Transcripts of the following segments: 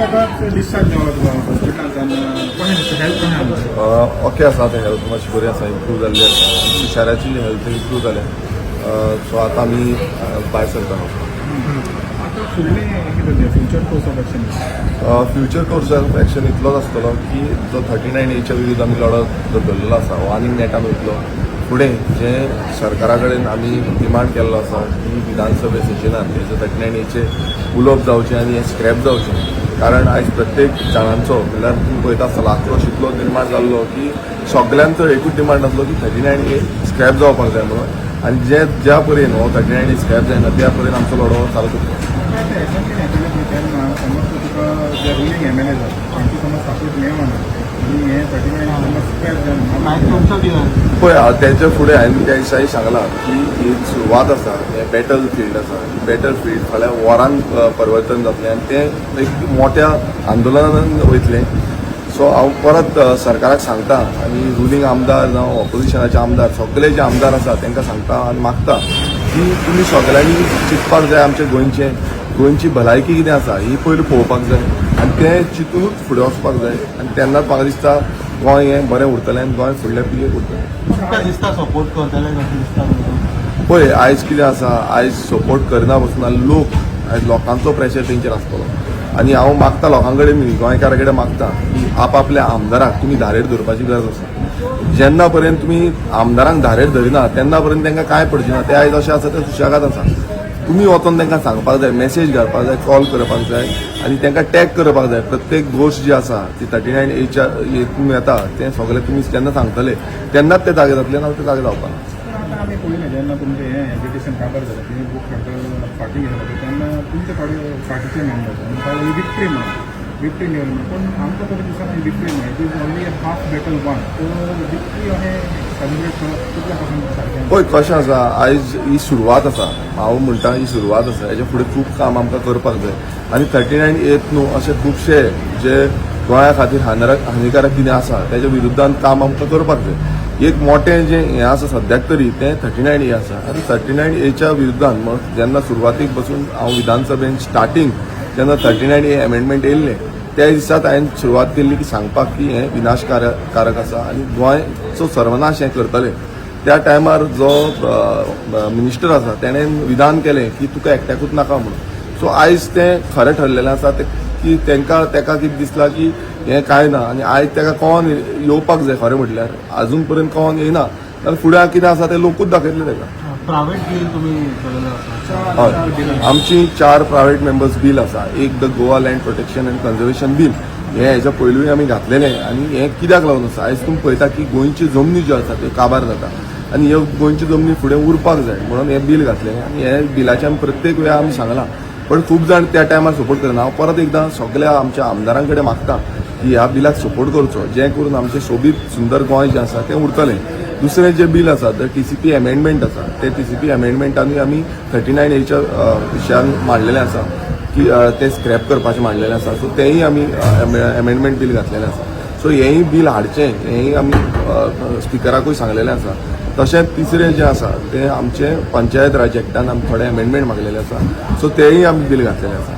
आता डिस्चार्ज मेवला तुका हॉस्पिटलांतल्यान. कशें हेल्थ, कशें आसा? ओके आसा आतां. हेल्थ मातशी बरी आसा, इम्प्रूव जाल्ली आसा. तुषाराची हेल्थ इम्प्रूव जाल्या. सो आतां आमी भायर सरता. आतां फुडलें कितें, future course of action? Future course of action इतलोच आसतलो की जो 39 एच्या विरुद्ध आमी लढो जो धरलेलो आसा हो आनीक नेटान वयतलो फुडें. जें सरकारा कडेन आमी डिमांड केल्लो आसा की विधानसभे सेशनान तेजो 39 एचे उलोवप जावचें आनी हें स्क्रॅप जावचें, कारण आयज प्रत्येक जाणांचो, म्हणल्यार तुमी पळयता आसतलो, आक्रोश इतलो निर्माण जाल्लो की सगल्यांचो एकूच डिमांड आसलो की 39 ए स्क्रॅप जावपाक जाय म्हणून. आनी जे ज्या परेन हो 39 ए स्क्रॅप जायना, त्या परेन आमचो लढो चालूच उरतलो. आतां असेंब्लीन येतलें पळय, तेन्ना समज तुका जे रुलींग एमएलए जाता तांची समज सपोर्ट मेळना आनी हें 39 समज स्क्रॅप जायना? मागीर तुमचो कितें? पळय, हांव तेच्या फुडें हांवें त्या दिसाय सांगलां की ही सुरवात आसा. हें बॅटल फिल्ड आसा. ही बॅटल फिल्ड फाल्यां वॉरान परिवर्तन जातलें आनी तें एक मोठ्या आंदोलनान वयतलें. सो हांव परत सरकाराक सांगता आनी रुलींग आमदार जावं ऑपोजिशनाचे आमदार, सगळे जे आमदार आसा तांकां सांगता आनी मागता की तुमी सगळ्यांनी चिंतपाक जाय. आमच्या गोंयची भलायकी कितें आसा ही पयलीं पळोवपाक जाय आनी तें चिंतूनच फुडें वचपाक जाय आनी तेन्नाच म्हाका दिसता गोंय हें बरें उरतलें आनी गोंय फुडल्या पिळगेक उरतलें. तुमकां दिसता सपोर्ट करतले कशें दिसता तुमकां? पळय, आयज कितें आसा, आयज सपोर्ट करना बसून लोक, आयज लोकांचो प्रेशर तेंचेर आसतलो. आनी हांव मागता लोकां कडेन, गोंयकारा कडेन मागता की आपआपल्या आमदाराक तुमी धारेर धरपाची गरज आसा. जेन्ना पर्यंत तुमी आमदारांक धारेर धरिना, तेन्ना पर्यंत तांकां कांय पडचें ना. ते आयज अशें आसा, ते सुशेगाद आसा. तुमी वचोन तांकां सांगपाक जाय, मॅसेज घालपाक जाय, कॉल करपाक जाय आनी तांकां टॅग करपाक जाय. प्रत्येक गोश्ट जी आसा ती 39 एच्या हितून येता, तें सगळें तुमी जेन्ना सांगतले तेन्नाच ते जागे जातले, ना ते जागे जावपा ना. पण आतां आमी पळयलें, जेन्ना तुमचें हें एजिटेशन काबार जालें, तुमी बूक हडताळ फाटीं घेतलो, तेन्ना तुमचे थोडे पार्टीचे मेंबर्स म्हणटा ही विक्ट्री म्हणून, विक्ट्री मेळ्ळी म्हणून. पण आमकां तरी दिसना ही विक्ट्री म्हणून. It is only a half battle won. So victory अशें सेलिब्रेट करप कितल्या पर्संट सारकें? पळय, कशें आसा, आयज ही सुरवात आसा. हांव म्हणटा, ही सुरवात आसा. हेच्या फुडें खूब काम आमकां करपाक जाय. आनी 39 एत न्हू, अशे खुबशे जे गोंया खातीर हानिकारक कितें आसा, तेच्या विरुद्धान काम आमकां करपाक जाय. एक मोठें जें हें आसा सद्याक तरी, तें 39 ए आसा. आनी 39 एच्या विरुद्धान मग जेन्ना सुरवातीक बसून हांव विधानसभेन स्टार्टींग जेन्ना 39 ए अमेंडमेंट येयल्लें, त्या दिसात हांवें सुरवात केल्ली की सांगपाक की हें विनाशकारक कारक आसा आनी गोंयचो सर्वनाश हें करतले. त्या टायमार जो मिनिस्टर आसा, तेणें विधान केलें की तुका एकट्याकूच नाका म्हणून. सो आयज तें खरें ठरलेलें आसा तें की तांकां तेका कितें दिसलां की हें कांय ना. आनी आयज तेका कळोन येवपाक जाय. खरें म्हटल्यार अजून पर्यंत कळोन येयना, जाल्यार फुडें कितें आसा तें लोकूच दाखयतले तेका. प्रायव्हेट बील तुमी केलेलें आसा. हय, आमची चार प्रायव्हेट मेंबर्स बील आसा. एक the Goa Land Protection and Conservation Bill. हें हेच्या पयलूय आमी घातलेलें. आनी हें कित्याक लागून आसा, आयज तुमी पळयता की गोंयची जमनी ज्यो आसा त्यो काबार जाता आनी ह्यो गोंयची जमनी फुडें उरपाक जाय म्हणून हें बील घातलें. आनी हे बिलाचें आमी प्रत्येक वेळा आमी सांगलां, पण खूब जाण त्या टायमार सपोर्ट करना. हांव परत एकदां सगल्या आमच्या आमदारां कडेन मागता की ह्या बिलाक सपोर्ट करचो, जें करून आमचें सोबीत सुंदर गोंय जें आसा तें उरतलें. दुसरें जें बील आसा, the TCP amendment आसा, ते टीसीपी अमेंडमेंटानूय आमी 39 एच्या विशयान मांडलेलें आसा की तें स्क्रॅप करपाचें मांडलेलें आसा. सो तेंय आमी अमेंडमेंट बील घातलेलें आसा. सो हेंय बील हाडचें, हेंय आमी स्पिकराकूय सांगलेलें आसा. तशेंच तिसरें जें आसा तें आमचें पंचायत राज एक्टान आमी थोडे अमेंडमेंट मागलेले आसा. सो तेंय आमी बील घातलेलें आसा.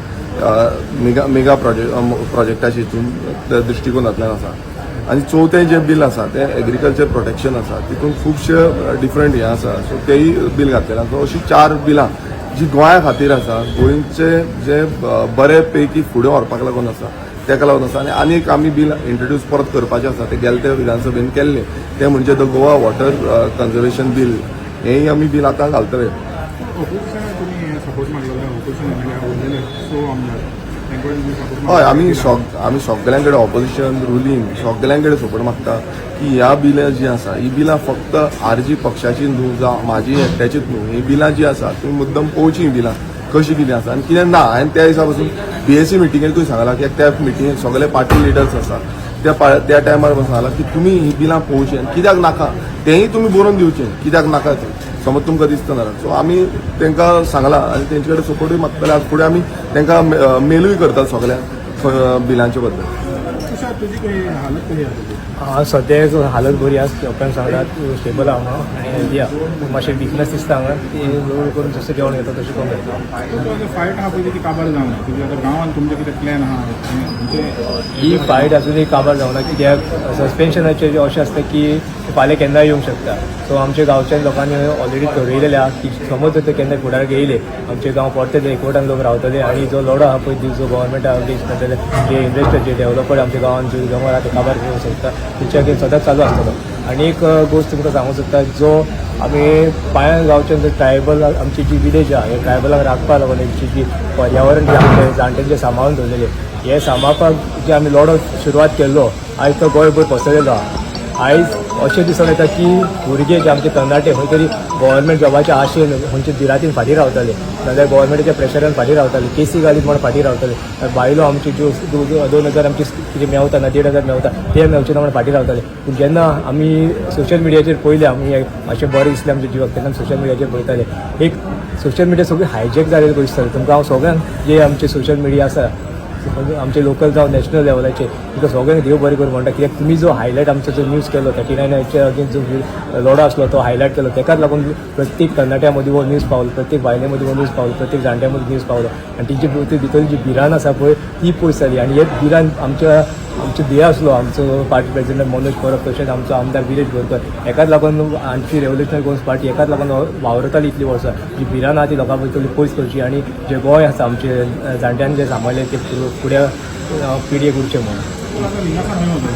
मेगा मेगा प्रोजेक्टाच्या हितून दृश्टिकोनांतल्यान आसा. आनी चवथें जें बील आसा तें एग्रीकल्चर प्रोटेक्शन आसा. तितून खुबशे डिफरंट हें आसा. सो तेय बील घातलेलें आसा. सो अशीं चार बिलां जी गोंया खातीर आसा, गोंयचे जे बरे पैकी फुडें व्हरपाक लागून आसा, तेका लागून आसा. आनी आनी एक आमी बील इंट्रोड्यूस परत करपाचें आसा, तें गेले ते विधानसभेन केल्लें, तें म्हणजे the Goa Water Conservation Bill. हेंय आमी बील आतां घालतले. ऑपोजिशनाक तुमी सपोर्ट मागलेलो? ऑपोजिशन एमएलए उरलेले सो आमदार, तांकां तुमी सपोर्ट? हय, आमी सगळ्यां कडेन, ऑपोजिशन, रुलींग, सगळ्यां कडेन सपोर्ट मागता की ह्या बिलां जीं आसा, ही बिलां फक्त आरजी पक्षाची न्हू जावं म्हाजी एकट्याचीच न्हू. ही बिलां जी आसा, तुमी मुद्दम पळोवची ही बिलां कशी कितें आसा आनी कितें ना. हांवें त्या दिसा पासून पीएसी मिटिंगेकूय सांगलां की त्या मिटिंगेक सगळे पार्टी लिडर्स आसा, त्या टायमार सांगलां की तुमी ही बिलां पळोवची आनी कित्याक नाका तेंय तुमी बरोवन दिवचें, कित्याक नाका तें समज तुमकां दिसता जाल्यार. सो आमी तांकां सांगलां आनी तेंचे कडेन सपोर्टूय मागतले. आज फुडें आमी तांकां मेलूय करतात सगळ्या बिलांचे बद्दल. तुषार, तुजी काही हालत कशी आसा तुजी? हांव सद्या हालत बरी आसा. डॉक्टरान सांगला स्टेबल आहा हांव आनी हेल्दी आहा, पूण मातशें विकनस दिसता हांगा. ती हळू करून जशें जेवण घेता तशें कमी येता. फायट आहा पळय ती काबार जावना. तुजी आतां गांवांत तुमचें कितें प्लॅन आहा तुमचे? ही फायट अजुनूय काबार जावना, कित्याक सस्पेन्शनाचें जें अशें आसता की फाल्यां केन्नाय येवंक शकता. सो आमच्या गांवच्या लोकांनी ऑलरेडी ठरयलेलें आहा की समज जर ते केन्ना फुडार येयले, आमचे गांव परते ते एकवटान लोक रावतले आनी जो लढो आहा पळय, जो गव्हर्मेंटा अगेन्स्ट नाजाल्यार जे इन्वेस्टर, जे डेव्हलपर आमच्या गांवांत जे जमर आहा ते काबार करूंक सोदता, तेच्या अगेन्स्ट सदांच चालू आसतलो. आनी एक गोश्ट तुमकां सांगूंक सोदता, जो आमी पांया गांवच्या जो ट्रायबल आमची जी विलेज आहा, ह्या ट्रायबलांक राखपाक लागून हेंची जी पर्यावरण जें आमचें जाणट्यांचें सांबाळून दवरलेलें, हें सांबाळपाक जे आमी लढो सुरवात केल्लो, आयज तो गोंयभर पसरलेलो आहा. आयज अशें दिसून येता की भुरगे जे आमचे तरणाटे खंय तरी गव्हर्मेंट जॉबाच्या आशेन खंयच्या भिरांतीन फाटीं रावताले, नाजाल्यार गव्हर्मेंटाच्या प्रेशरान फाटीं रावताले, केसी घालीत म्हण फाटीं रावताले. बायलो आमच्यो ज्यो 2000 आमची कितें मेवता ना 1500 मेवता, ते मेवचे ना म्हण फाटीं रावताले. पूण जेन्ना आमी सोशल मिडियाचेर पळयलें, आमी मातशें बरें दिसलें आमच्या जिवाक तेन्ना सोशल मिडियाचेर पळयताले. एक सोशल मिडिया सगळी हायजॅक जालेली कशी दिसता तुमकां. हांव सगळ्यांक जे आमचे सोशल मिडिया आसा, आमचे लोकल जावं नॅशनल लेवलाचे, तुमकां सगळ्यांक देव बरें करूं म्हणटा, कित्याक तुमी जो हायलायट आमचो जो न्यूज केलो, 39 आच्या अगेन्स्ट जो लढो आसलो तो हायलायट केलो, तेकाच लागून प्रत्येक तरणाट्या मदीं हो न्यूज पावलो, प्रत्येक बायले मदीं हो न्यूज पावलो, प्रत्येक जाणट्या मदीं न्यूज पावलो आनी तेंचे भितर जी भिरांत आसा पळय ती पयस जाली. आनी हे भिरांत आमच्या आमचो ध्येय आसलो, आमचो पार्टी प्रेसिडेंट मनोज परब तशेंच आमचो आमदार विरेश बोरकर, हेकाच लागून आमची रेव्होल्युशनरी गोवन्स पार्टी हेकाच लागून वावरताली इतलीं वर्सां, जी भिरांत आहा ती लोकां भितरली पयस करची आनी जें गोंय आसा आमचें जाणट्यांनी जें सांबाळ्ळें तें फुडें पिळगेक उरचें म्हणून. तूं आतां लिंगासान खंय वता?